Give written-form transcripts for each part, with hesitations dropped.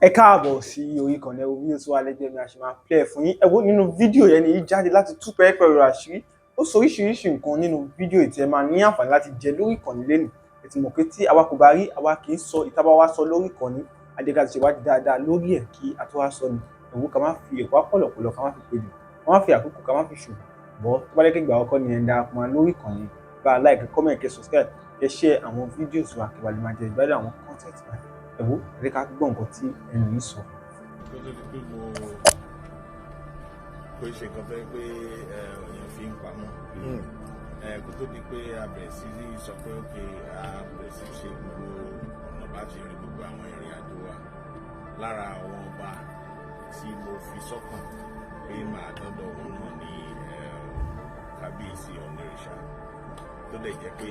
Ẹ káàbọ̀ sí orí ìkànnì. Ẹ wo fídíò tó wà lẹ́gbẹ̀ẹ́ mi, a ṣe máa play ẹ̀ fún yín. Ẹ wo nínú fídíò yẹn ni yìí jáde láti tú pẹ́ẹ́pẹ́ ọ̀rọ̀ àṣírí. Ó sọ oríṣiríṣi nǹkan nínú fídíò tí ẹ máa ní àǹfààní láti jẹ lórí ìkànnì lẹ́nu. Ẹ ti mọ̀ pé tí àwa kò bá rí, àwa kì í sọ ìta bá wá sọ lórí ìkànnì. Adéka ti ṣèwádìí dáadáa lórí ẹ̀ kí a tó wá sọ ni. Ẹ wo, ká má fi ẹ̀kọ́ pọ̀lọ̀pọ̀lọ̀, ká má fi pèlè, ká má fi àkókò, ká má fi ṣòfò bọ́. Tó bá jẹ́ pé ìgbà àkọ́kọ́ ni ẹ̀ ń darapọ̀ mọ́ lórí ìkànnì, bá a like, comment, kẹ́ subscribe, kẹ́ share àwọn videos wa, kẹ́ bá lè máa jẹ ìgbádùn àwọn content wa. Ẹ wo, ẹ jẹ́ ká gbọ́ nǹkan tí ẹnu yìí sọ. Kó tó di pé mo kò ṣe nǹkan tó yẹ pé èèyàn fi ń pamọ́, kó tó di pé a bẹ̀rẹ̀ sí í sọ pé ok, a bẹ̀rẹ̀ sí í ṣe gbogbo ọ̀nà bá ti rìn gbogbo àwọn ìrìn àjò wa, lára àwọn ọba tí mo fi sọ́kàn pé màá dọ́dọ̀ wọn náà ní Kábíyèsí Ọ̀nìrìṣà, tó dẹ̀ jẹ́ pé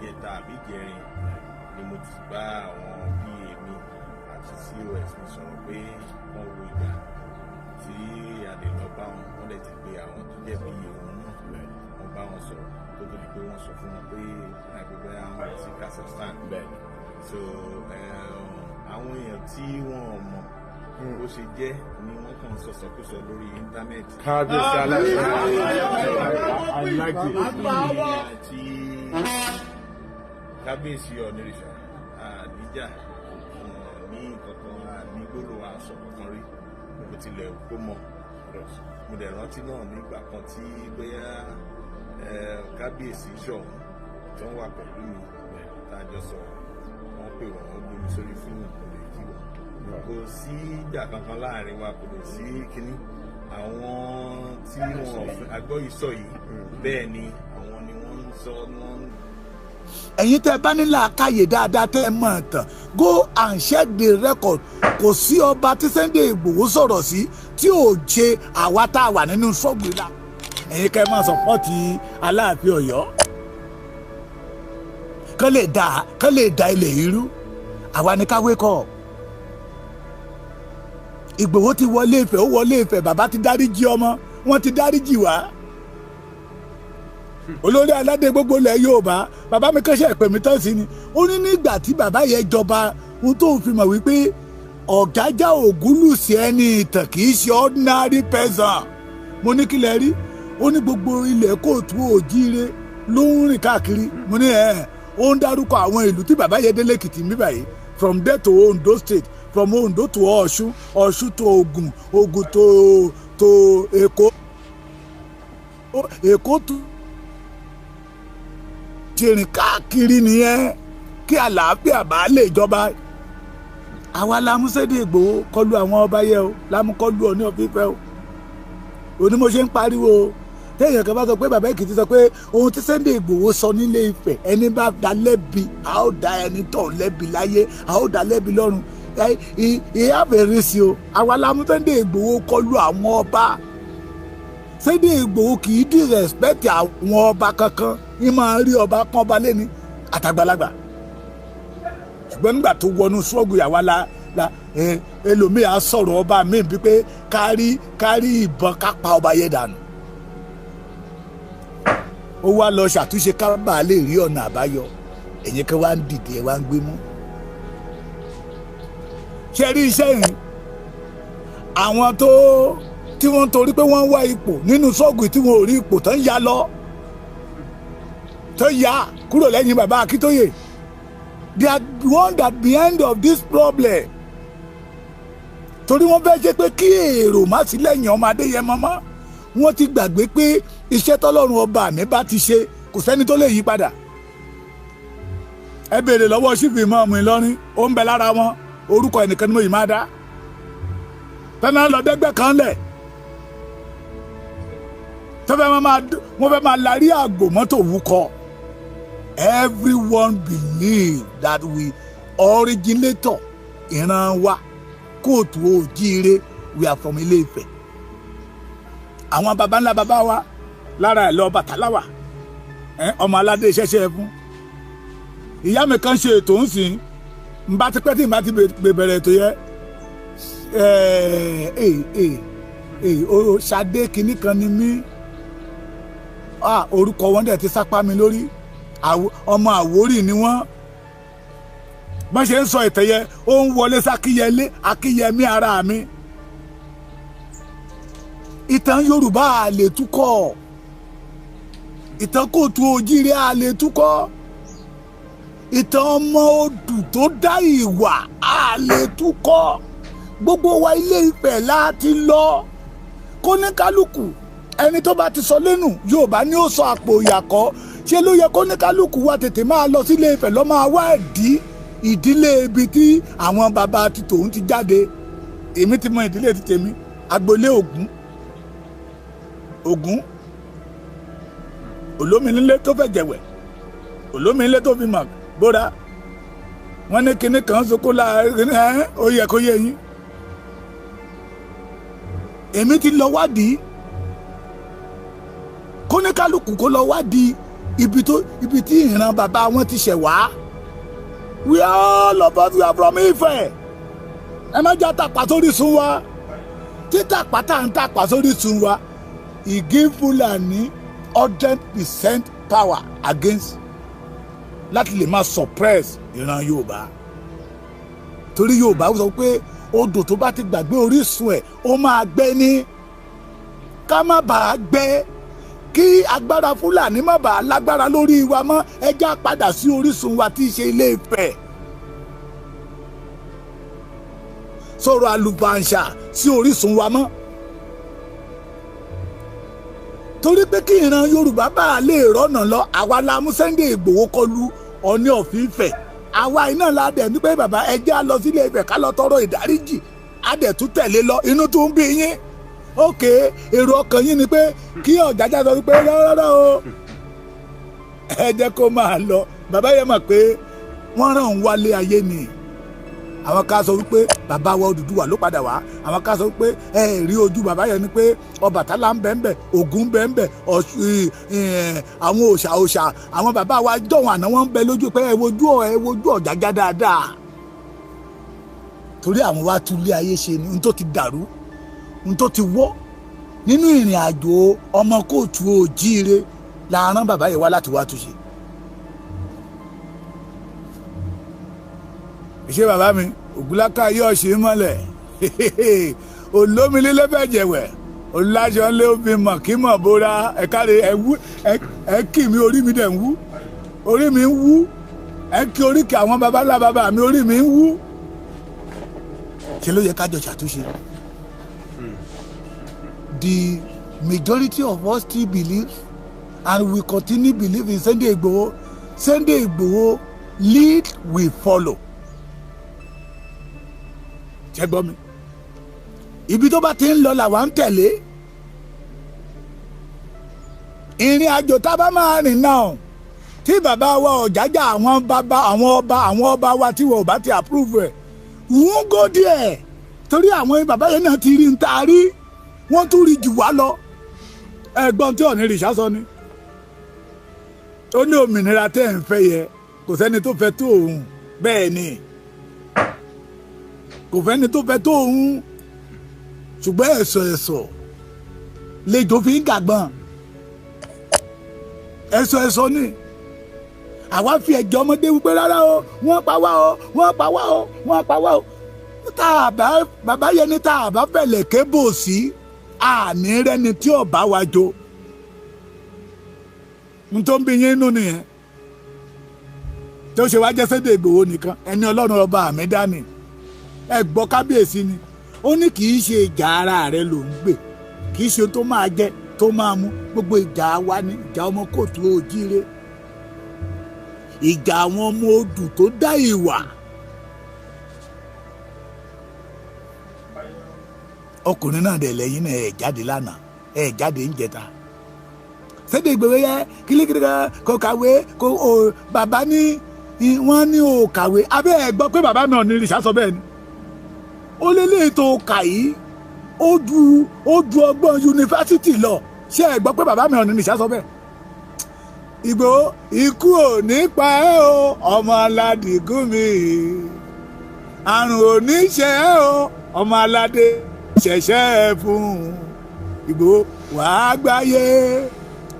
ìjẹta àbí ìjẹrin ni mo ti bá àwọn PA mi àti COS mi sọ̀rọ̀ pé wọ́n wo ìgbà tí a lè lọ bá wọn. Wọ́n dẹ̀ ti pe àwọn tó jẹ́ bí òun náà, wọ́n bá wọn sọ̀rọ̀ tó tó di pé wọ́n sọ fún wọn pé láìpẹ́ bẹ́ẹ̀ àwọn lọ sí Kazakhstan. So àwọn èèyàn tí wọ́n mọ̀ bó ṣe jẹ́ ni wọ́n kàn ń sọ̀sọ̀kúsọ lórí íńtánẹ́ẹ̀tì. Kábíyèsí aláṣẹ, I like it. Àti Kábíyèsí Ọ̀nìrìṣà àníjà ní kankan ní gbólóhùn aṣọ kankan rí, bó tilẹ̀ kó mọ̀. Mo dẹ̀ rántí náà nígbà kan tí bóyá Kábíyèsí Ṣọ̀ún tó ń wà pẹ̀lú mi tá a jọ sọ̀rọ̀, wọ́n pè wọ́n, wọ́n gbé mi sórí fóònù, kò lè kí wọn. Kò sí ìjà kankan láàrin wa, kò lè sí kínní. Àwọn tí wọn àgbọ́ yìí sọ yìí, bẹ́ẹ̀ ni àwọn ni wọ́n ń sọ, wọ́n ń Ẹ̀yin tẹ́ bá ní làákàyè dáadáa, tẹ́ ẹ mọ̀ tán, go and check the record. Kò sí ọba tí Sunday Igboho sọ̀rọ̀ sí tí ò ṣe àwa tá a wà nínú ṣọ́ọ̀bù ìlà. Ẹ̀yin kẹ́ ẹ máa support Aláàfin Ọ̀yọ́ kán lè da ilẹ̀ irú. Àwa ni ká wake up. Ìgbòho ti wọlé Ifẹ̀, ó wọlé Ifẹ̀. Bàbá ti dáríjì ọmọ wọn, ti dáríjì wá. Olórí aládé gbogbo ilẹ̀ Yorùbá, bàbá mi kẹ́sẹ̀ pè mí tán sí ni. Ó ní nígbà tí bàbá yẹn jọba, ohun tó ń fi mọ̀ wípé Ọ̀gájà Ògúnlùsì ẹni ìtàn, kì í ṣe ordinary person. Mo ní kí lẹ rí? Ó ní gbogbo ilẹ̀ kóòtù òjíire ló ń rìn káàkiri. Mo ní ẹ̀ ó ń dárúkọ àwọn ìlú tí bàbá yẹn délé Èkìtì mi báyìí, from there to Ondo State, from Ondo to Ọ̀ṣun, Ọ̀ṣun to Ògùn, Ògùn to Èkó, Èkó to ṣe rìn káàkiri nìyẹn kí àlàáfíà bá lè jọba. Àwa la mú Sunday Igboho kọlu àwọn ọba yẹ o, la mú kọlu Ọọ̀ni of Ifẹ̀ o. Òní mo ṣe ń pariwo o. Téèyàn kan bá sọ pé bàbá Èkìtì sọ pé ohun tí Sunday Igboho sọ nílé Ifẹ̀, ẹni bá dá lẹ́bi, a ó dá ẹni tó lẹ́bi láyé, a ó dá lẹ́bi lọ́run. Ìyá fèrè sí o. Àwa la mú Sunday Igboho kọlu àwọn ọba. Sunday Igboho kì í disrespect àwọn ọba kankan, ní máa rí ọba kan ọba lẹ́ni àtàgbàlagbà. Ṣùgbọ́n nígbà tó wọnú ṣọ́ọ̀gù, yàwá la ẹlòmíì á sọ̀rọ̀ ọba míì bíi pé kárí ìbọn ká pa ọba yẹn dànù. Ó wá lọ ṣàtúnṣe ká bàa lè rí ọ̀nà àbáyọ. Ẹ̀yin kan wá ń dìde, ẹ̀ wá ń gbé mú. Ṣe rí iṣẹ́ yìí, àwọn tó tí wọ́n torí pé wọ́n ń wá ipò nínú ṣọ́ọ̀gù tí wọ́n ò rí ipò tán, ya lọ tó ya kúrò lẹ́yìn bàbá Akíntóyè, they are the one that behind of this problem, torí wọ́n fẹ́ ṣe pé kí èrò má sí lẹ́yìn ọmọ Adéyẹmọ mọ́. Wọ́n ti gbàgbé pé iṣẹ́ tọ́lọ́run ọba mi bá ti ṣe, kò sẹ́ni tó lè yí padà. Ẹ béèrè lọ́wọ́ sífì mọ́ọ̀mù Ìlọrin, ó ń bẹ lára wọn. Orúkọ ẹnìkan ni mo yìí máa dá tẹ́lẹ̀ lọ dẹ́gbẹ́ kan lẹ̀ tọ́fẹ́ máa wọ́n fẹ́ máa larí àgbò mọ́tò wúkọ́. Everyone believe that we originator, ìran wa kóòtù òjíire, we are from Ilé Ifẹ̀. Àwọn baba ńlá baba wa lára ẹ̀ lọ Bàtálá wà, ọmọ aládé ṣẹṣẹ fún ìyá mi kan ṣe ètò ń sìn n bá ti pẹ́ tí n bá ti bẹ̀rẹ̀ ètò yẹ. Ẹ ẹ ẹ ẹ o, Ṣadé kinní kan ni mí. Orúkọ wọn dẹ̀ ti sápá mi lórí. Ọmọ Àwórì ni wọ́n. Bọ́n ṣe ń sọ ìtàn yẹn, ó ń wọlé sákíyẹlé akíyẹmí ara mi. Ìtàn Yorùbá a lè túkọ̀, ìtàn kóòtù òjìrì a lè túkọ̀, ìtàn ọmọ odù tó dá ìwà a lè túkọ̀. Gbogbo wa Ilé Ifẹ̀ láti lọ. Kóníkálukú ẹni tó bá ti sọ lẹ́nu Yorùbá ni ó sọ àpò ìyàkọ́. Ṣé ló yẹ kóníkálukú wa tètè máa lọ sílé Ifẹ̀ lọ́ máa wá ìdílé ibi tí àwọn bàbá ti tòun ti jáde. Èmi ti mọ ìdílé ti tèmi, agboolé Ògún. Ògún olómìnilé tó fẹ́ jẹ̀wẹ̀, olómìnilé tó fi mọ̀ bóra. Wọ́n ní kinní kan soko láàrin ẹ̀, ó yẹ kó yé yín. Èmi ti lọ wádìí, kóníkálukú kó lọ wádìí ibi tí ìran bàbá wọn ti ṣẹ̀ wá. We all of us, we are from Ifẹ̀. Ẹ má jẹ́ àtàpà sórí sun wa. Títàpá tá à ń tàpá sórí sun wa, e give Fulani 100% power against láti lè máa suppress ìran Yorùbá. Torí Yorùbá sọ pé odò tó bá ti gbàgbé orísun ẹ̀, ó máa gbẹ ní. Ká má bàa gbẹ, kí agbára Fúlàní má bàa lágbára lórí wa mọ́, ẹ já padà sí orísun wa tí í ṣe Ilé Ifẹ̀. Sọ̀rọ̀ àlùbàǹṣà sí orísun wa mọ́, torí pé kí ìran Yorùbá bá a lè rọ́nà lọ. Àwa la mú Sunday Ìgbòho kọlu Ọọ̀ni of Ifẹ̀. Àwa iná la dẹ̀ ní pé bàbá, ẹ jẹ́ á lọ sílé Ifẹ̀ ká lọ tọrọ ìdáríjì. Á dẹ̀ tún tẹ̀lé lọ, inú tún ń bí yín. Ókè, èrò ọkàn yín ni pé kí Ọ̀jájá sọ wípé rárá o, ẹ jẹ́ kó máa lọ. Bàbá yẹn mọ̀ pé wọ́n ràn ń wálé ayé ni. Àwọn ká sọ wípé bàbá wa Odùduwà ló padà wá. Àwọn ká sọ wípé ẹ rí ojú bàbá yẹn ni pé Ọbàtálá ń bẹ ń bẹ, Ògún ń bẹ ń bẹ, Ọ̀ṣun, àwọn òòṣà òòṣà àwọn bàbá wa jọ̀wọ́n àná wọn ń bẹ lójú pé ẹ wojú Ọ̀jájá dáadáa. Torí àwọn wa tún lé ayé ṣe ni n tó ti dàrú, n tó ti wọ́ nínú ìrìn àjò ọmọ kóòtù òjíire la rán bàbá yẹn wá láti wá túnṣe. Ṣé bàbá mi Ògúnláka yóò ṣe é mọ́lẹ̀, olómìnira fẹ̀jẹ̀wẹ̀, olùláṣọ ńlẹ̀ ó fi mọ̀ kí mọ̀ bóra ẹ̀ka rẹ̀ ẹ̀ wú ẹ̀ kì mí, orí mi dẹ̀ ń wú, orí mi ń wú. Ẹ̀ kí oríkì àwọn babalá bàbá mi, orí mi ń wú. Ṣe ló yẹ ká jọ ṣàtúnṣe? The majority of us still believe and we continue believe in Sunday Igboho. Sunday Igboho lead, we follow. Ṣé gbọ́ mi? Ibi tó bá ti ń lọ làwa ń tẹ̀lé. Ìrìn àjò tá a bá máa rìn náà, tí bàbá wa Ọ̀jájá, àwọn bàbá, àwọn ọba, àwọn ọba wa tí wọn ò bá ti approve ẹ̀, wọ́n go díẹ̀, torí àwọn bàbá yẹn náà ti rí ń taari, wọ́n tún rí jù wá lọ. Ẹ̀gbọ́n tí Ọ̀ọ̀ni rìṣà sọ ni, ó ní òmìnira tẹ́ ẹ̀ ń fẹ́ yẹ, kò sẹ́ni tó fẹ́ tó òun. Bẹ́ẹ̀ ni, kò fẹ́ni tó fẹ́ tó òun, ṣùgbọ́n ẹ̀sọ̀ ẹ̀sọ̀ lejò fi ń gàgbọ́n. Ẹ̀sọ̀ ẹ̀sọ̀ ni àwa fi ẹ̀jẹ̀ ọmọdé wípé rárá o, wọ́n pa wá o, wọ́n pa wá o, wọ́n pa wá o. Tá a bá bàbá yẹn ní tá a bá fẹ̀lẹ̀ kébò sí àní rẹ́ni tí ò bá wa jo n tó ń bí yín inú nìyẹn tó ṣe wá jẹ́ Sunday Ìgbòho nìkan. Ẹni Ọlọ́run ọba àmì dání, ẹ gbọ́ kábíyèsí ni, ó ní kì í ṣe ìjà ara rẹ ló ń gbè, kì í ṣe tó máa jẹ tó máa mú. Gbogbo ìjà wa ní ìjà ọmọ kóòtù òjíire, ìjà àwọn ọmọ odù tó dá ìwà. Ọkùnrin náà dẹ̀ lẹ́yìn náà, ẹ̀ jáde lánàá, ẹ̀ jáde ń jẹta. Sunday Igboho yẹ kílíkìlí kan kò kàwé kò ò bàbá ní wọ́n ní ò kàwé. Abẹ́ ẹ̀ gbọ́ pé bàbá náà ní ìrìṣà sọ bẹ́ẹ̀ ni, ó lé lè tó kà yìí, ó ju ọgbọ́n yunifásitì lọ. Ṣé ẹ gbọ́ pé bàbá mi ò ní ìrìṣà sọ bẹ́ẹ̀? Ìgbòho, ikú ò ní pa ẹ́ o, ọmọ aládìgún mi. Àrùn ò ní ṣe ẹ́ o, ọmọ aládé ṣẹ̀ṣẹ̀ ẹ fún Ìgbòho. Wàá gbáyé,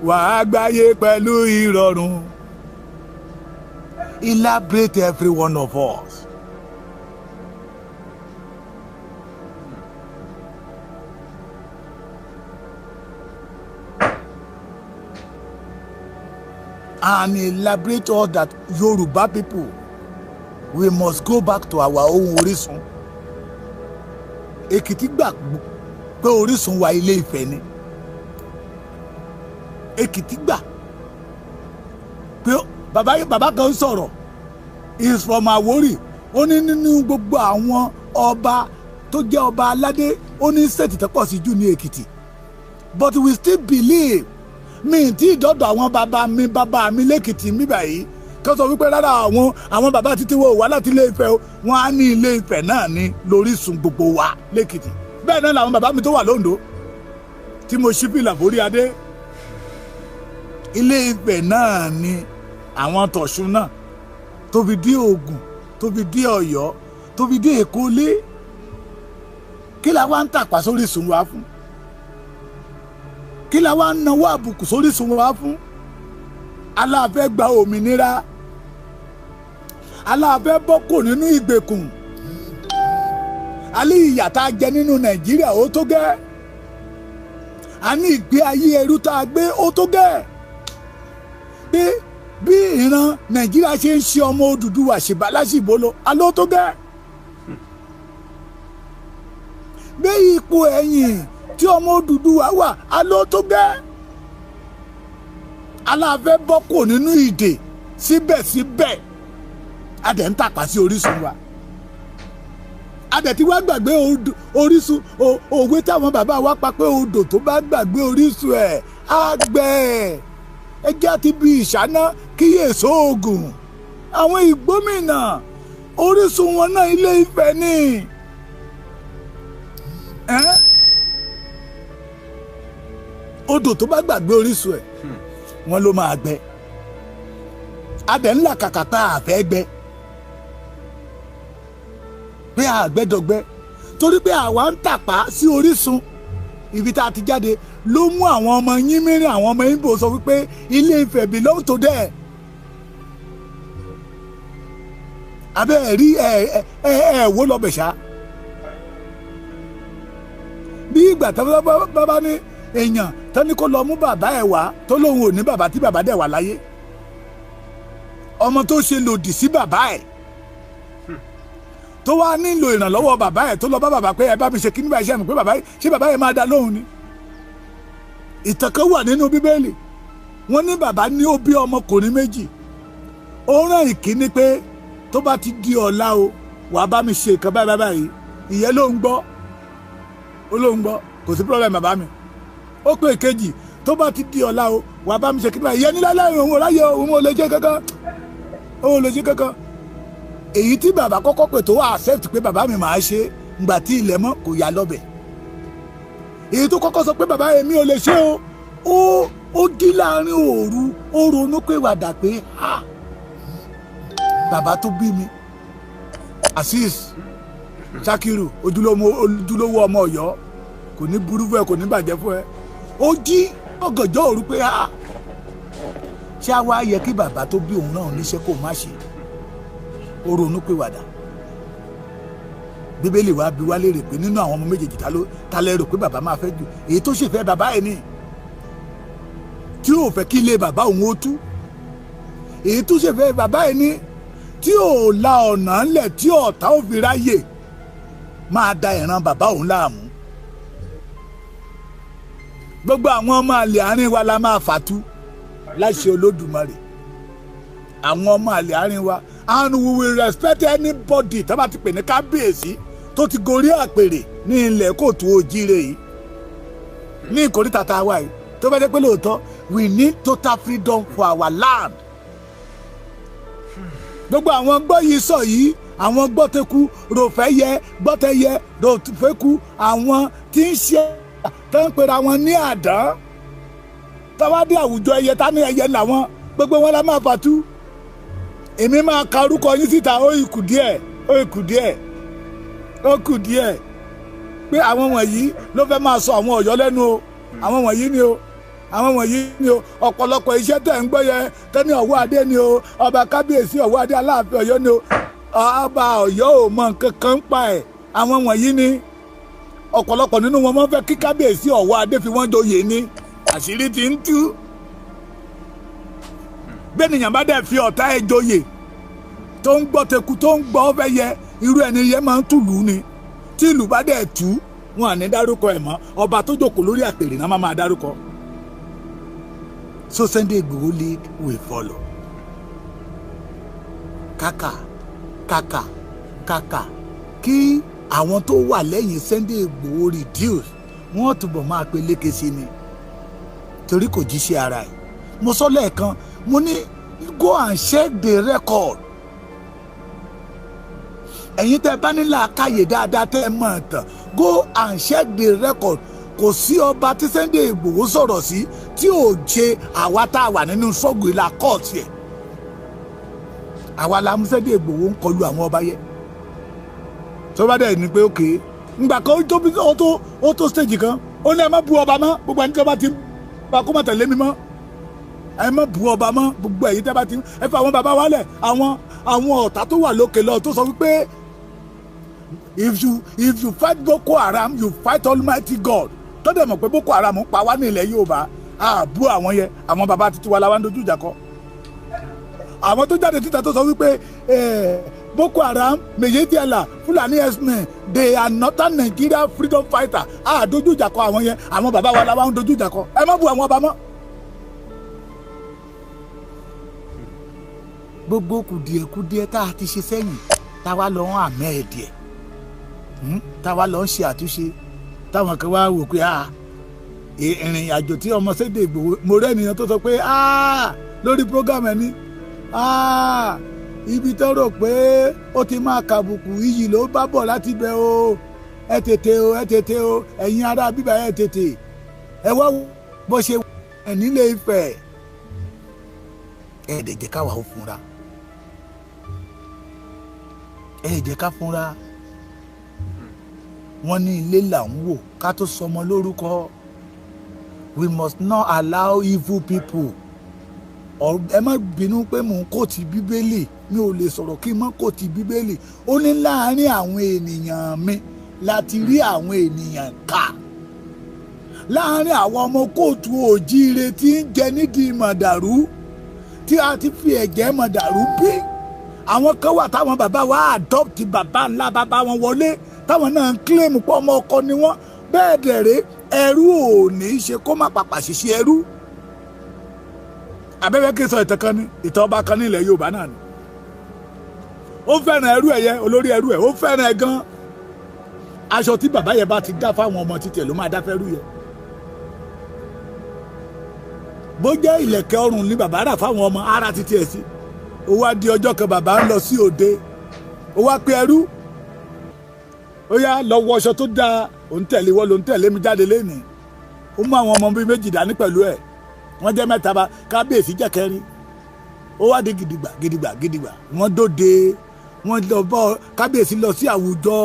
wàá gbáyé pẹ̀lú ìrọ̀rùn. Elaborate every one of us. And elaborate all that Yoruba people, we must go back to our own orísun. Èkìtì gbà pé orísun wa Ilé Ifẹ̀ ni. Èkìtì gbà pé bàbá kan sọ̀rọ̀, is from Àwórì, ó ní nínú gbogbo àwọn ọba tó jẹ́ ọba aládé, ó ní state tó pọ̀ sí jù ní Èkìtì. But we still believe, mi tí ìdọ́dọ̀ àwọn bàbá mi lẹ́kìtì mi báyìí kí wọ́n sọ wípé rárá àwọn bàbá títí wo wá láti Ilé Ifẹ̀ o, wọ́n á ní Ilé Ifẹ̀ náà ní lórísun gbogbo wa lẹ́kìtì. Bẹ́ẹ̀ náà làwọn bàbá mi tó wà lóńdó tí mo ṣí fìlà forí adé, Ilé Ifẹ̀ náà ni àwọn tọ̀ṣun náà tó fi dé Ògùn, tó fi dé Ọ̀yọ́, tó fi dé Èkó lé. Kí la wá ń tàpá sórísun wa fún? Kí la wá ń nawọ́ àbùkù sórísun wa fún? Aláàfẹ́ gba òmìnira, aláàfẹ́ bọ́ kò nínú ìgbèkùn, alẹ́ ìyà tá a jẹ nínú Nàìjíríà ó tó gẹ́, a ní ìgbé ayé ẹrú tá a gbé ó tó gẹ́. Pé bí ìran Nàìjíríà ṣe ń ṣe ọmọ Odùduwà ṣìbáláṣìbó lọ, aló tó gẹ́. Bí ipò ẹ̀yìn tí ọmọ Odùduwà wà, aló tó gẹ́. Aláàfẹ́ bọ́ kò nínú ìdè, síbẹ̀síbẹ̀ a dẹ̀ ń tàpá sí orísun wa. A dẹ̀ ti wá gbàgbé orísun. Òwe táwọn bàbá wa pa pé odò tó bá gbàgbé orísun ẹ̀ á gbẹ. Ẹ jẹ́ àti bí ìṣáná kíyèsó oògùn. Àwọn ìgbómìnà orísun wọn náà Ilé Ifẹ̀ ni. Odò tó bá gbàgbé orísun ẹ̀ wọ́n ló máa gbẹ. Adẹ̀ ńlá kàkà tá a fẹ́ gbẹ, pé àgbẹ̀dọ̀gbẹ́, torí pé àwa ń tàpá sí orísun ibi tá a ti jáde ló mú àwọn ọmọ yínmírín, àwọn ọmọ Ìgbò sọ wípé Ilé Ifẹ̀ belong to them. Abẹ́ ẹ̀ rí ẹ ẹ ẹ wó lọ́bẹ̀ ṣá. Bí ìgbà tó bá ní èèyàn tó ní kó lọ mú bàbá ẹ̀ wá tó lóun ò ní bàbá tí bàbá dẹ̀ wà láyé, ọmọ tó ṣe lòdì sí bàbá ẹ̀ tó wá nílò ìrànlọ́wọ́ bàbá ẹ̀ tó lọ bá bàbá pé ẹ bá mi ṣe kí nígbà iṣẹ́ mi pé bàbá ṣé bàbá yẹn máa dá lóhùn ni. Ìtàn kan wà nínú Bíbélì, wọ́n ní bàbá ní ó bí ọmọkùnrin méjì, ó rán ìkíní pé tó bá ti di ọ̀la o wàá bá mi ṣe nǹkan báyìí báyìí, ìyẹn ló ń gbọ́, ó ló ń gbọ́, kò sí problem bàbá mi. Ó pé ìkejì tó bá ti di ọ̀la o wàá bá mi ṣe kí nígbà ìyẹn nílá láàrin òun ò láyé òun ò lè ṣe kankan, òun ò lè ṣe kankan. Èyí tí bàbá kọ́kọ́ pè tó wà accept pé bàbá mi máa ṣe, ngbà tí ilẹ̀ mọ́ kò yá lọ́bẹ̀. Èyí tó kọ́kọ́ sọ pé bàbá mi ò lè ṣe o, ó dí láàrin òru, ó ronú pé wàdà pé ha bàbá tó bí mi Azeez Sakiru ojúlówó ọmọ Ọ̀yọ́ kò ní burú fún ẹ, kò ní bàjẹ́ fún ẹ. Ó jí ọ̀gànjọ́ òru pé ha ṣé a wá yẹ kí bàbá tó bí òun náà níṣẹ́ kó má ṣe. Ó ronú pé wàdà. Bíbélì wa bi wá léèrè pé nínú àwọn ọmọ méjèèjì ta lẹ rò pé bàbá máa fẹ́ jù, èyí tó ṣèfẹ́ bàbá ẹ̀ ni tí ò fẹ́ kí ilé bàbá òun ó tú, èyí tó ṣèfẹ́ bàbá ẹ̀ ni tí ò la ọ̀nà ńlẹ̀ tí ọ̀tá ò fi ráyè máa da ìran bàbá òun láàmú. Gbogbo àwọn ọmọ àlè àárín wa la máa fàtú láṣẹ Olódùmarè. Àwọn ọmọ àlè àárín wa, and we will respect anybody tó bá ti pè ní kábíyèsí tó ti gorí àpèrè ní ilẹ̀ kóòtù òjíire yìí ní ìkórìtà tá a wà yìí, tó bá jẹ́ pé lóòótọ́ we need total freedom for our land. Gbogbo àwọn gbọ́ yìí sọ yìí, àwọn gbọ́tẹ́kù ròfẹ́yẹ gbọ́tẹ́yẹ ròfẹ́kù, àwọn tí ń ṣe tó ń pera wọn ní àdán, tọ́wádé àwùjọ ẹyẹ tá ní ẹyẹ làwọn, gbogbo wọn la máa fàtú. Èmi máa ka orúkọ yín síta, ó ìkù díẹ̀, ó ìkù díẹ̀, ó kù díẹ̀ pé àwọn wọ̀nyí ló fẹ́ máa sọ àwọn Ọ̀yọ́ lẹ́nu o, àwọn wọ̀nyí ni o, àwọn wọ̀nyí ni o. Ọ̀pọ̀lọpọ̀ iṣẹ́ tẹ̀ ń gbọ́ yẹn tẹ́ni Ọ̀wọ́ Adé ni o, ọba kábíyèsí Ọ̀wọ́ Adé Aláàfin Ọ̀yọ́ ni o, ọba Ọ̀yọ́ ò mọ nǹkan kan ń pa ẹ̀, àwọn wọ̀nyí ni. Ọ̀pọ̀lọpọ̀ nínú wọn wọ́n fẹ́ kí kábíyèsí Ọ̀wọ́ Adé fi wọ́n joyè ni, àṣírí ti ń tú. Bẹ́ẹ̀nìyàn bá dẹ̀ fi ọ̀tá ẹ̀ joyè tó ń gbọ́ teku tó ń gbọ́ fẹ́ yẹ, irú ẹni yẹn máa ń tùlù ni. Tí ìlú bá dẹ̀ tú, wọn à ní dárúkọ ẹ̀ mọ́. Ọba tó jókòó lórí àpèrè náà máa dárúkọ. So Sunday Igboho lead will follow. Kàkà kàkà kàkà kí àwọn tó wà lẹ́yìn Sunday Igboho reduce, wọ́n túbọ̀ máa pe lékè sí ni, torí kò jíṣẹ́ ara ẹ̀. Mo sọ lẹ́ẹ̀kan, mo ní go and check the record. Ẹ̀yin tẹ́ bá ní làákàyè dáadáa, tẹ́ ẹ mọ̀ tán, go and check the record. Kò sí ọba tí Sunday Igboho sọ̀rọ̀ sí tí ò ṣe àwa tá a wà nínú sọ́ọ̀gù ìlà kóòtù ẹ̀. Àwa la mú Sunday Igboho ń kọlu àwọn ọba yẹ. Tó bá dẹ̀ ní pé òkè ngbà kan, ó tó stage kan, ó ní ẹ má bu ọba mọ́, gbogbo ẹni tó bá ti bá kó má tẹ̀lé mi mọ́, ẹ má bu ọba mọ́, gbogbo ẹ̀yin tẹ́ bá ti ẹ fà àwọn bàbá wálẹ̀. Àwọn ọ̀tá tó wà lókè lọ tó sọ wípé if you fight Boko Haram, you fight Almighty God, tó dẹ̀ mọ̀ pé Boko Haram ń pa wá ní ilẹ̀ Yorùbá, àbú àwọn yẹn, àwọn bàbá títí wa la wá ń dojú ìjà kọ. Àwọn tó jáde títa tó sọ wípé Boko Haram, Miyetti Allah, Fulani herdsmen, they are northern Nigeria freedom fighter, àdójú ìjà kọ àwọn yẹn. Àwọn bàbá wa la wá ń dojú ìjà kọ. Ẹ má bu àwọn ọba mọ́. Gbogbo kùdìẹ̀kudiẹ tá a ti ṣe sẹ́yìn, táwa lọ ń àmẹ́ ẹ̀ díẹ̀, táwa lọ ń ṣe àtúnṣe, táwọn kan wá wò pé ìrìn àjò tí ọmọ Sunday Igboho, mo rẹ́ ènìyàn tó sọ pé lórí program ẹ̀ ní ibi tó rò pé ó ti máa kàbùkù, iyì ló bá bọ̀ láti bẹ̀ o. Ẹ tètè o, ẹ tètè o, ẹ̀yin ará bíbá, ẹ tètè, ẹ wá bó ṣe ẹ̀ nílé Ifẹ̀. Ẹ dẹ̀ jẹ́ káwa ó fúnra, ẹ jẹ́ ká fúnra. Wọ́n ní ilé là ń wò ká tó sọmọ lórúkọ. We must not allow evil people. Ẹ má bínú pé mò ń quote Bíbélì, mi ò lè sọ̀rọ̀ kí n má quote Bíbélì. Ó ní láàárín àwọn ènìyàn mi láti rí àwọn ènìyàn kà, láàárín àwọn ọmọ kóòtù òjíire tí ń jẹ nídìí mọ̀dàrú, tí a ti fi ẹ̀jẹ̀ mọ̀dàrú bí. Àwọn kan wà táwọn bàbá wa adopt, bàbá ńlá bàbá wọn wọlé, táwọn náà ń claim pé ọmọ ọkọ ni wọ́n. Bẹ́ẹ̀ dẹ̀rẹ́, ẹrú ò ní í ṣe kó má pàpà ṣiṣẹ́ ẹrú. Abẹ́fẹ́ kí n sọ ìtàn kan ní ìtàn ọba kan ní ilẹ̀ Yorùbá náà ni. Ó fẹ́ràn ẹrú ẹ̀ yẹ, olórí ẹrú ẹ̀, ó fẹ́ràn ẹ̀ gan. Aṣọ tí bàbá yẹn bá ti dá fáwọn ọmọ títẹ̀ ló máa dá fẹ́rú yẹ. Bó jẹ́ ìlẹ̀kẹ̀ ọrùn ni bàbá rà fáwọn ọmọ ara títí ẹ̀ sí. Ó wá di ọjọ́ kan, bàbá ń lọ sí òde, ó wá pe ẹrú, ó yá, lọ wọṣọ tó dáa, òun tẹ̀lé wọ́n ló ń tẹ̀lé mi jáde lénìí. Ó mú àwọn ọmọ bíi méjì dání pẹ̀lú ẹ̀, wọ́n jẹ́ mẹ́ta, bá kábíyèsí jẹ́ kẹrin. Ó wá di gidigba gidigba gidigba, wọ́n dóde, wọ́n lọ bọ́ kábíyèsí lọ sí àwùjọ.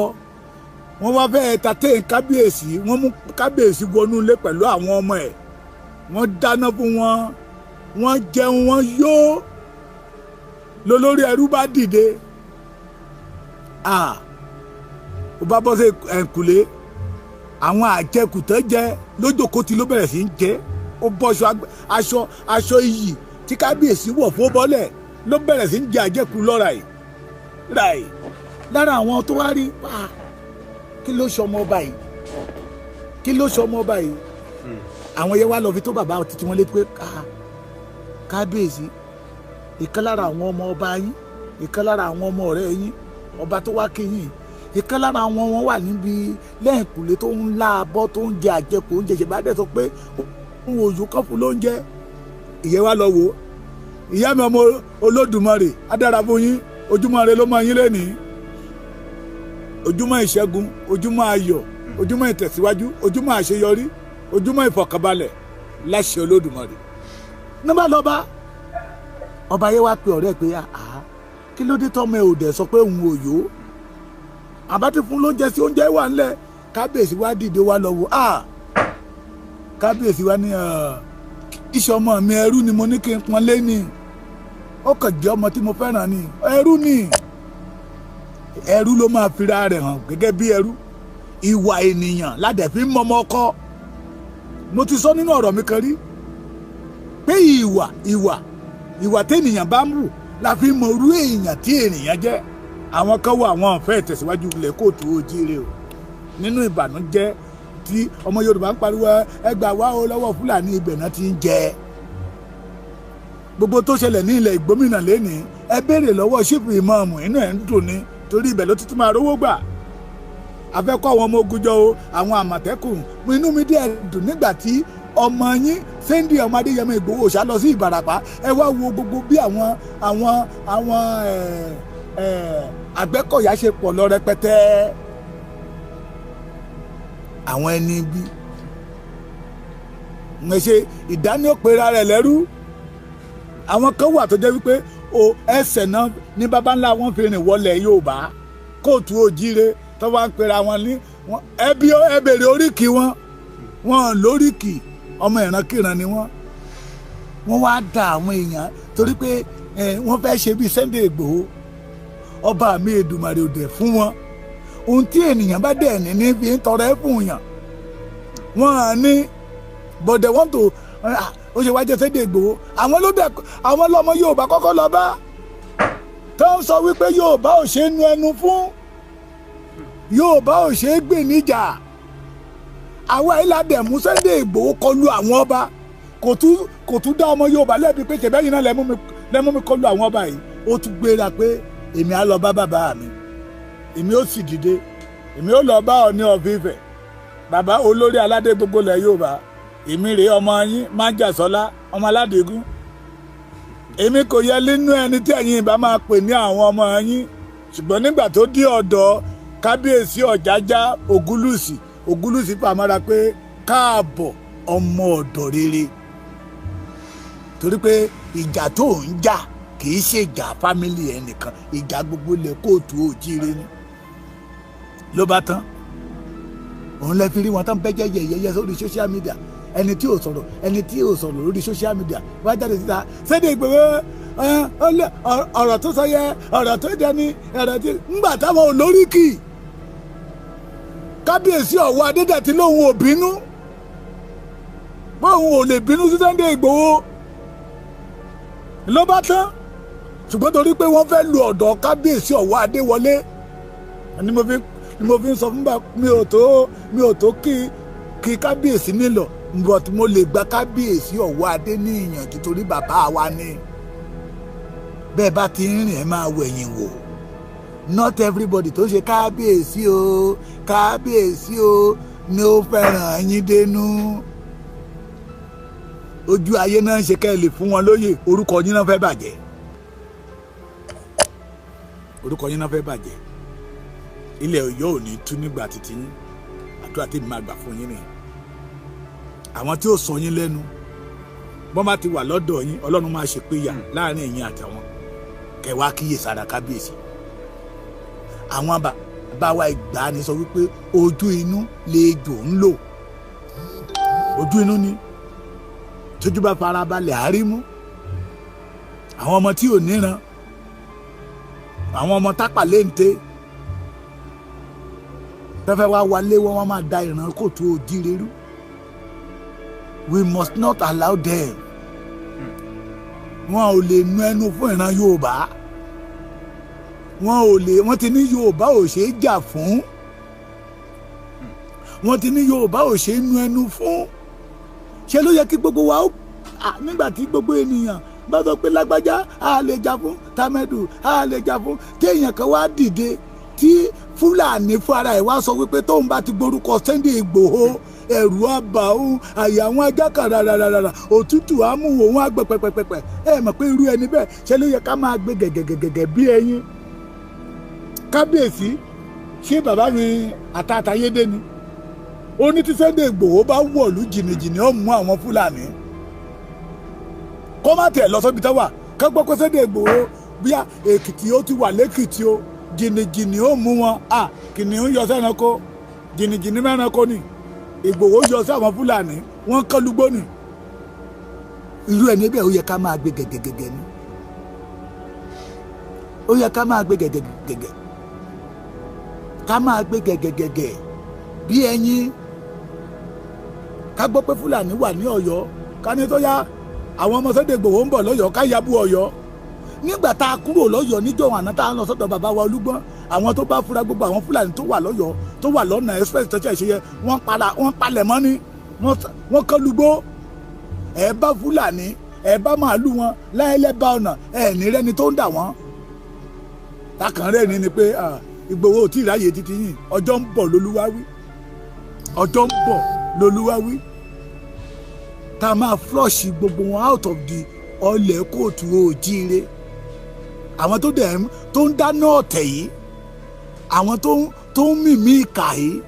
Wọ́n wá fẹ́ entertain kábíyèsí, wọ́n mú kábíyèsí wọnú ilé pẹ̀lú àwọn ọmọ ẹ̀, wọ́n dáná fún wọn, wọ́n jẹun, wọ́n yó. Lólórí ẹrú bá dìde, ó bá bọ́ sí ẹ̀ǹkùlé, àwọn àjẹkùtàn jẹ lójókòó tí ló bẹ̀rẹ̀ sí í jẹ. Ó bọ́ṣọ aṣọ iyì tí kábíyèsí wọ̀ fún bọ́lẹ̀, ló bẹ̀rẹ̀ sí í jẹ àjẹkù lọ́ra yìí ráì. Lára àwọn tó wá rí, kí ló ṣọmọ ọba yìí? Kí ló ṣọmọ ọba yìí? Àwọn yẹn wá lọ fi tó bàbá títí wọn létí pé kábíyèsí, ìkan lára àwọn ọmọ ọba yín, ìkan lára àwọn ọmọ ọ̀rẹ́ yín, ọba tó wá kí yín, ìkan lára àwọn wọn wà níbi lẹ́yìnkùlé tó ń lá abọ́, tó ń jẹ àjẹkù oúnjẹ. Ṣèbá dẹ̀ sọ pé òun òyò kan fún lóúnjẹ. Ìyẹn wá lọ wò ó. Ìyá mi, ọmọ Olódùmarè adára fún yín. Ojúmọ́ ire ló mọ yín lẹ́nìí, ojúmọ́ ìṣẹ́gun, ojúmọ́ ayọ̀, ojúmọ́ ìtẹ̀síwájú, ojúmọ́ àṣeyọrí, ojúmọ́ ìfọ̀kànbalẹ̀ láṣẹ Olódùmarè. Nígbà lọ́ba ọba yẹn wá pe ọ̀rẹ́ ẹ̀ pé, àá, kí ló dé tọ́mọ ẹ̀ ò dẹ̀ sọ pé òun ò yó? Àbá ti fún lóúnjẹ sí, oúnjẹ wà ńlẹ̀. Kábíyèsí wá dìde, wá lọ wò á. Kábíyèsí wá ní, iṣẹ́ ọmọ mi, ẹrú ni mo ní kí n pọn lé ní, ó kàn jẹ́ ọmọ tí mo fẹ́ràn ni, ẹrú ni. Ẹrú ló máa fira rẹ̀ hàn gẹ́gẹ́ bí ẹrú. Ìwà ènìyàn ládẹ̀ fi ń mọmọ ọkọ. Mo ti sọ nínú ọ̀rọ̀ mi kan rí pé ìwà Ìwà tẹ́nìyàn bá ń wù la fi mọ irú èèyàn tí ènìyàn jẹ́. Àwọn kan wọ àwọn ọ̀fẹ́ ìtẹ̀síwájú ilẹ̀ kóòtù ojíire o. Nínú ìbànújẹ́ tí ọmọ Yorùbá ń pariwo ẹ gbà wá o lọ́wọ́ Fúlàní, ibẹ̀ náà ti ń jẹ. Gbogbo tó ṣẹlẹ̀ ní ilẹ̀ Ìgbómìnà lẹ́nìí, ẹ béèrè lọ́wọ́ ṣífù ìmọ̀ọ́mù, inú ẹ̀ ń dùn ni torí ibẹ̀ ló tuntun máa rówó gbà. Afẹ́kọ́ àwọn ọmọ ogun jọ o, àwọn Àmọ̀tẹ́kùn. Inú mi díẹ̀ dùn nígbà tí ọmọ yín Sunday ọmọ Adéyẹmọ Ìgbòho ṣá lọ sí Ìbàràpá. Ẹ wá wo gbogbo bí àwọn àwọn àwọn Àgbẹ̀kọ̀yà ṣe pọ̀ lọ rẹpẹtẹ. Àwọn ẹni bí ń ṣe ìdánilópera rẹ̀ lẹ́rú. Àwọn kan wà tó jẹ́ wípé o ẹsẹ̀ náà ní baba ńlá wọn fi rìn wọlé Yorùbá kóòtù òjíire tó wá ń pera wọn ní ẹbí ẹ bèrè oríkì wọn, wọn lóríkì ọmọ ìrankíran ni wọn. Wọ́n wá da àwọn èèyàn torí pé wọ́n fẹ́ ṣe bíi Sunday Ìgbòho. Ọba mi Èdùmàrè òdẹ fún wọn. Ohun tí ènìyàn bá dẹ̀ ní fi ń tọrọ ẹ fún yàn wọ́n á ní, but they want to ó ṣe wá jẹ́ Sunday Ìgbòho. Àwọn ló dẹ̀ àwọn lọ́mọ Yorùbá kọ́kọ́ lọ bá tó ń sọ wípé Yorùbá ò ṣe é nu ẹnu fún, Yorùbá ò ṣe é gbè níjà. Àwa ìlàdẹ̀ mú Sunday Ìgbòho kọlu àwọn ọba, kò tún dá ọmọ Yorùbá lẹ́bi pé ṣẹ̀bẹ́yìn náà lẹ́mú mi kọlu àwọn ọba yìí. Ó tún gbéra pé èmi á lọ bá bàbá mi, èmi ó sì dìde, èmi ó lọ bá Ọọ̀ni of Ifẹ̀, bàbá olórí aládé gbogbo ilẹ̀ Yorùbá. Èmi rèé ọmọ yín Májàsọ́lá ọmọ aládégún. Èmi kò yẹ nínú ẹni tí ẹ̀yin ìbá máa pè ní àwọn ọmọ yín, ṣùgbọ́n nígbà tó dé ọ̀dọ̀ kábíyèsí Ọ̀jájá Ògúnlùsì, Ògúnlùsì fàmọ́ra pé káàbọ̀ ọmọ ọ̀dọ̀ rere, torí pé ìjà tó ń jà kì í ṣe ìjà fámìlì ẹnìkan, ìjà gbogbo ilẹ̀ kóòtù òjíire ni. Ló bá tán, òun lè fi rí wọn tán bẹ́jẹ́ yẹ̀yẹ́ sórí social media. Ẹni tí ò sọ̀rọ̀, ẹni tí ò sọ̀rọ̀ lórí social media wá jáde síta Sunday Igboho ọ̀rọ̀ tó sọ yẹ, ọ̀rọ̀ tó dẹni, ọ̀rọ̀ tí ńgbà táwọn olóríkì kábíyèsí Ọ̀wọ̀ Adédàtí lòun ò bínú, bóun ò lè bínú sí Sunday Igboho. Ló bá tán. Ṣùgbọ́n torí pé wọ́n fẹ́ lu ọ̀dọ̀ kábíyèsí Ọ̀wọ̀ Adéwọlé ni mo fi ń sọ fún bá mi ò tó kí kábíyèsí nílò, but mo lè gba kábíyèsí Ọ̀wọ̀ Adé ní ìyànjú torí bàbá wa ni. Bẹ́ẹ̀ bá ti ń rìn ẹ máa wẹ̀yìn wò. Not everybody tó ṣe kábíyèsí o kábíyèsí o ni ó fẹ́ràn yín dénú. Ojú ayé náà ń ṣe kẹ́ ẹ lè fún wọn lóyè, orúkọ yín náà fẹ́ bàjẹ́, orúkọ yín náà fẹ́ bàjẹ́. Ilẹ̀ Ọ̀yọ́ ò ní tú nígbà títí yín. Àdúrà tí mi máa gbà fún yín nìyẹn. Àwọn tí ó sọ yín lẹ́nu bọ́n bá ti wà lọ́dọ̀ yín, Ọlọ́run máa ṣèpéyà láàrin ẹ̀yin àtàwọn. Kẹwàá kíyè sára kábíyèsí. Àwọn bàbá wa ìgbà ni sọ wípé ojú inú lejò ń lò, ojú inú ni tójú bá farabalẹ̀ àárímú. Àwọn ọmọ tí ò níran, àwọn ọmọ tápà léńté fẹ́fẹ́ wá wálé wọn, wọ́n máa da ìran kóòtù òjíire rú. We must not allow them. Wọn ò lè nu ẹnu fún ìran Yorùbá. Wọn ò lè, wọ́n ti ní Yorùbá ò ṣe é jà fún, wọ́n ti ní Yorùbá ò ṣe é nu ẹnu fún. Ṣé ló yẹ kí gbogbo wa ó nígbà tí gbogbo ènìyàn bá sọ pé lágbájá a lè jà fún, tàmẹ́dù a lè jà fún, téèyàn kan wá dìde tí Fúlàní fún ara ẹ̀ wá sọ wípé tóun bá ti gborúkọ Sunday Ìgbòho ẹ̀rù àbà òun, àyà àwọn ajá kan rárárárá, òtútù á mú òun á gbẹ pẹpẹpẹpẹ. Ẹ mọ̀ pé irú ẹni bẹ́ẹ̀ ṣe ló yẹ ká máa gbé gẹ̀gẹ̀gẹ̀gẹ̀ bí ẹyin. Kábíyèsí ṣé bàbá mi àtàtàyédé ni ó ní tí Sunday Ìgbòho bá wọ̀lú jìnnìjìnnì ó mú àwọn Fúlàní kó má tẹ̀ lọ sóbi tó wà, ká gbọ́ pé Sunday Ìgbòho bíyà Èkìtì ó ti wà lẹ́kìtì o, jìnnìjìnnì ó mú wọn. À kìnìún yọ sẹ́ranko, jìnnìjìnnì mẹ́ranko ni Ìgbòho yọ sí àwọn Fúlàní, wọ́n kán lúgbó ni. Irú ẹni bẹ́ẹ̀ ó yẹ ká máa gbé gẹ̀gẹ̀gẹ̀gẹ̀ ni, ó yẹ ká máa gbé gẹ̀gẹ̀gẹ̀gẹ̀, ká máa gbé gẹ̀gẹ̀gẹ̀gẹ̀ bí ẹyin. Ká gbọ́ pé Fúlàní wà ní Ọ̀yọ́, ká ní tó yá Àwọn ọmọ Sunday Igboho ń bọ̀ lọ́yọ̀ọ́ ká yabu Ọ̀yọ́. Nígbà tá a kúrò lọ́yọ̀ọ́ níjọ́ àná tá a lọ sọ́dọ̀ bàbá wa Olúgbọ́n, àwọn tó bá fura gbogbo àwọn Fúlàní tó wà lọ́yọ̀ọ́ tó wà lọ́nà express tó ṣe yẹ, wọ́n palẹ̀ mọ́ ni, wọ́n kọ́ lugbó. Ẹ bá Fúlàní, ẹ bá màálù wọn láìlẹ́bà ọ̀nà, ẹ ní rẹ́ni tó ń dà wọ́n. Takàn rẹ̀ ni pé Ìgbòho ò tí ì ráyè títí yìí. Ọjọ́ ń bọ̀ lolúwa wí, ọjọ́ ń bọ̀ lolúwa wí, tá a máa flush gbogbo wọn out of the ọlẹ̀ kóòtù òjíire. Àwọn tó dẹ̀ tó ń dáná ọ̀tẹ̀ yìí, àwọn tó ń mìmí ìkà yìí,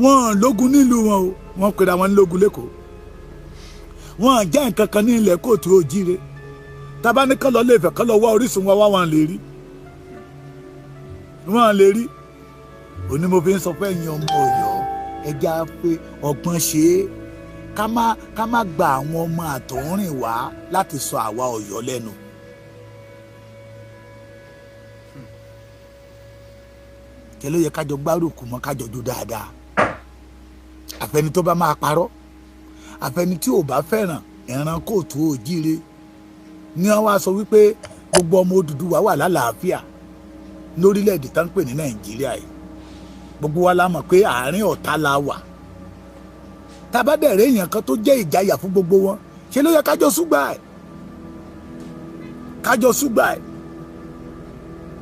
wọ́n lógun nílùú wọn o, wọ́n pera wọn lógun lẹ́kọ̀ọ́, wọ́n jẹ́ nǹkan kan ní ilẹ̀ kóòtù òjíire. Tábà ní kán lọ lè fẹ́ kán lọ wá orísun wọn wá, wọn lè rí, wọn lè rí. Òní mo fi ń sọ pé ẹ̀yin ọmọ Ọ̀yọ́, ẹja pé ọgbọ́n ṣe é, ká má gba àwọn ọmọ àtọ̀húnrìn wá láti sọ àwa Ọ̀yọ́ lẹ́nu. Kẹ ló yẹ kájọ gbárùkù mọ́, kájọ jó dáadáa. Àfẹni tó bá máa parọ́, àfẹni tí ò bá fẹ́ràn ìran kóòtù òjíire ni wọ́n wá sọ wípé gbogbo ọmọ Odùduwà wà lálàáfíà lórílẹ̀‐èdè tá ń pè ní Nàìjíríà yìí. Gbogbo wa la mọ̀ pé àárín ọ̀tá la wà. Tabadẹ̀rẹ̀ èèyàn kan tó jẹ́ ìjayà fún gbogbo wọn, ṣe ló yẹ kájọ súgbà ẹ̀, kájọ súgbà ẹ̀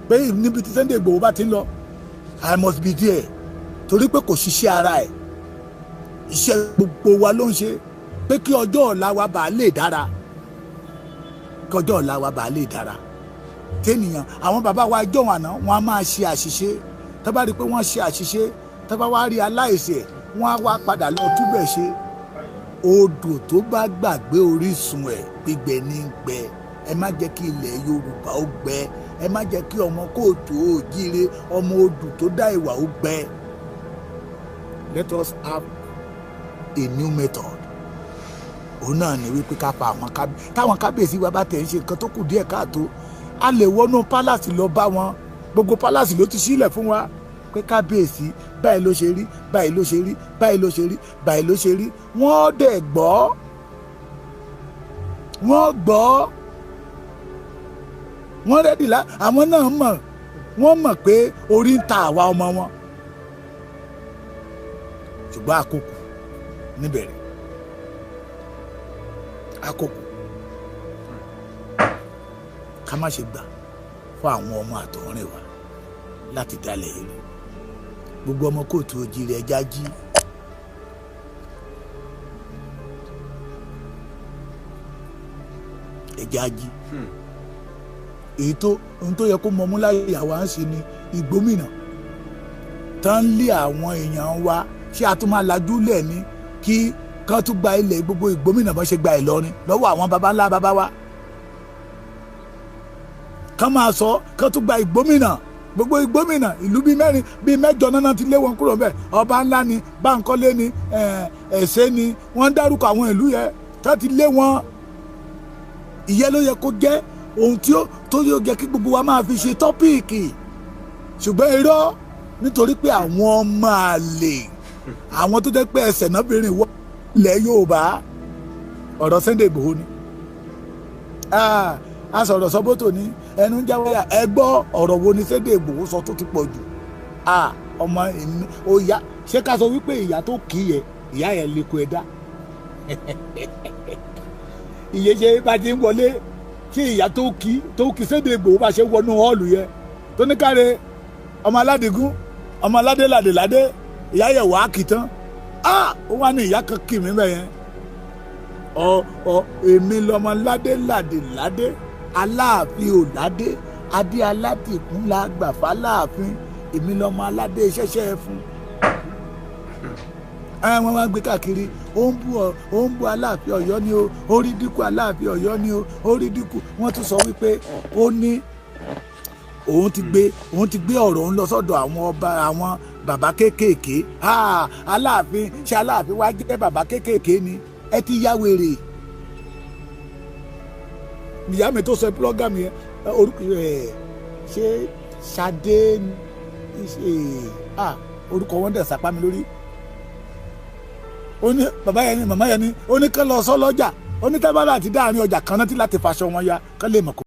pé níbi tí Sunday Igboho bá ti ń lọ, I must be there, torí pé kò ṣiṣẹ́ ara ẹ̀, iṣẹ́ gbogbo wa ló ń ṣe, pé kí ọjọ́ ọ̀la wa bàa lè dára, kí ọjọ́ ọ̀la wa bàa lè dára. Tẹ́nìyàn àwọn bàbá wa jọ̀wọ́n àná, wọn á máa ṣe àṣìṣe. Tá bá rí i pé wọ́n ṣe àṣìṣe, tá bá wá rí aláìṣẹ̀, wọ́n á wá padà lọ túbẹ̀ ṣe. Odò tó bá gbàgbé orísun ẹ̀, gbígbẹ ní gbẹ. Ẹ má jẹ́ kí ilẹ̀ Yorùbá ó gbẹ, ẹ má jẹ́ kí ọmọ kóòtù òjíire, ọmọ odù tó dá ìwà ó gbẹ. Let us have a new method. Òun náà ni wípé ká pa àwọn táwọn kábíyèsí wa bá tẹ̀ ń ṣe nǹkan tó kù díẹ̀ káàtó, a lè wọnú pálásì lọ bá wọn. Gbogbo pálásì ló ti sílẹ̀ fún wa pé kábíyèsí báyìí ló ṣe rí, báyìí ló ṣe rí, báyìí ló ṣe rí, báyìí ló ṣe rí. Wọ́n dẹ̀ gbọ́, wọ́n gbọ́, wọ́n rẹ́dì lá. Àwọn náà mọ̀, wọ́n mọ̀ pé orí ń ta àwa ọmọ wọn. Ṣùgbọ́n àkókò níbẹ̀rẹ̀, àkókò ká má ṣe gbà fún àwọn ọmọ àtọ̀húnrìn wa láti dalẹ̀ èrè. Gbogbo ọmọ kóòtù òjìrì, ẹja jí. Ẹja jí. Èyí tó ohun tó yẹ kó mọmú láyé ìyàwó à ń ṣe ni ìgbómìnà tán lé àwọn èèyàn wa. Ṣé a tún máa lajú lẹ̀ ní kí kán tún gba ilẹ̀ gbogbo ìgbómìnà bọ́n ṣe gba Ìlọrin lọ́wọ́ àwọn baba ńlá baba wa? Kán máa sọ kán tún gba ìgbómìnà, gbogbo ìgbómìnà ìlú bíi mẹ́rin bíi mẹ́jọ náà ti lé wọn kúrò ńbẹ̀. Ọba ńlá ni, Báńkọ́lé ni, Ẹ̀sẹ̀ ni, wọ́n ń dárúkọ àwọn ìlú yẹn tán ti lé wọn. Ìyẹn ló yẹ kó jẹ́ ohun tí ó tó yóò jẹ́ kí gbogbo wa máa fi ṣe tọ́píìkì. Ṣùgbọ́n irọ́, nítorí pé àwọn ọmọ àlè, àwọn tó jẹ́ pé ẹsẹ̀ náà fi rìn wọ́ ilẹ̀ Yorùbá, ọ̀rọ̀ Sunday Igboho ni. A sọ̀rọ̀ sọ́bọ́tò ní ẹnu ń jáwé. Ẹ gbọ́ ọ̀rọ̀ wo ni Sunday Igboho sọ tó ti pọ̀ jù? Ọmọ èmi ó yá, ṣé ká sọ wípé ìyá tó kì í yẹ, ìyá yẹn lè kó ẹ dá. Ìyẹn ṣe bá ti ń wọlé, ṣé ìyá tó kì Sunday Igboho bá ṣe wọnú họ́ọ̀lù yẹn tó ní káre ọmọ aládìgún, ọmọ aládé ládé ládé, ìyá yẹn wàá kì tán. Ó wá ní ìyá kan kì mí bẹ́ẹ̀ yẹn. Èmi lọmọ ládé ládé ládé, aláàfin ò ládé, adé aládìkún la gbà fáláàfin, èmi lọmọ aládé ṣẹṣẹ fún. Wọ́n wá gbé káàkiri, ó ń bú aláàfin Ọ̀yọ́ ni o, ó rí dínkù aláàfin Ọ̀yọ́ ni o, ó rí dínkù. Wọ́n tún sọ wípé ó ní òun ti gbé ọ̀rọ̀ òun lọ sọ́dọ̀ àwọn ọba, àwọn bàbá kéékèèké. Aláàfin ṣe aláàfin wá jẹ́ bàbá kéékèèké ni, ẹ ti yá wèrè. Ìyá mi tó sọ púrọ́gàmù yẹn, orúkọ ẹ̀ ṣé Ṣadé, orúkọ wọn dẹ̀ sápá mi lórí. Ó ní bàbá yẹn ni, màmá yẹn ni, ó ní kán lọ sọ lọ́jà. Onítẹ́bálà àti dáàrin ọjà kan náà ti láti faṣọ wọn ya kán lè mọ̀ kó.